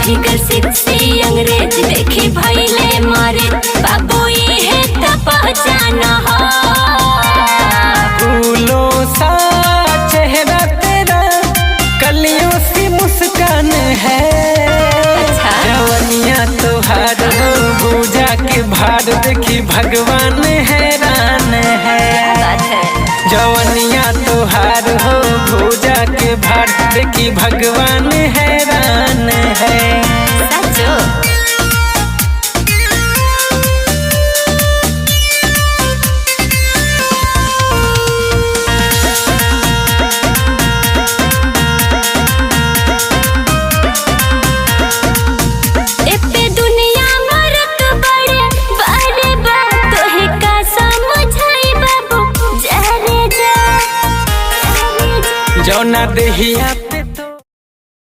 Figure sexy अंग्रेज देखी भइले मारे, बाबू इहे त पहचान हो। फूलों सा चेहरा तेरा, कलियों सी मुस्कान है। अच्छा। जवनिया तुहार हो पूजा के भार, देखी भगवान हैरान है। बात है। जवनिया तुहार हो पूजा के भार, देखी भगवान हैरान है। साचो। एपे दुनिया मरत बड़े बारे बा, तोहे का समझाई बाबू जरे जा। जौना देहिया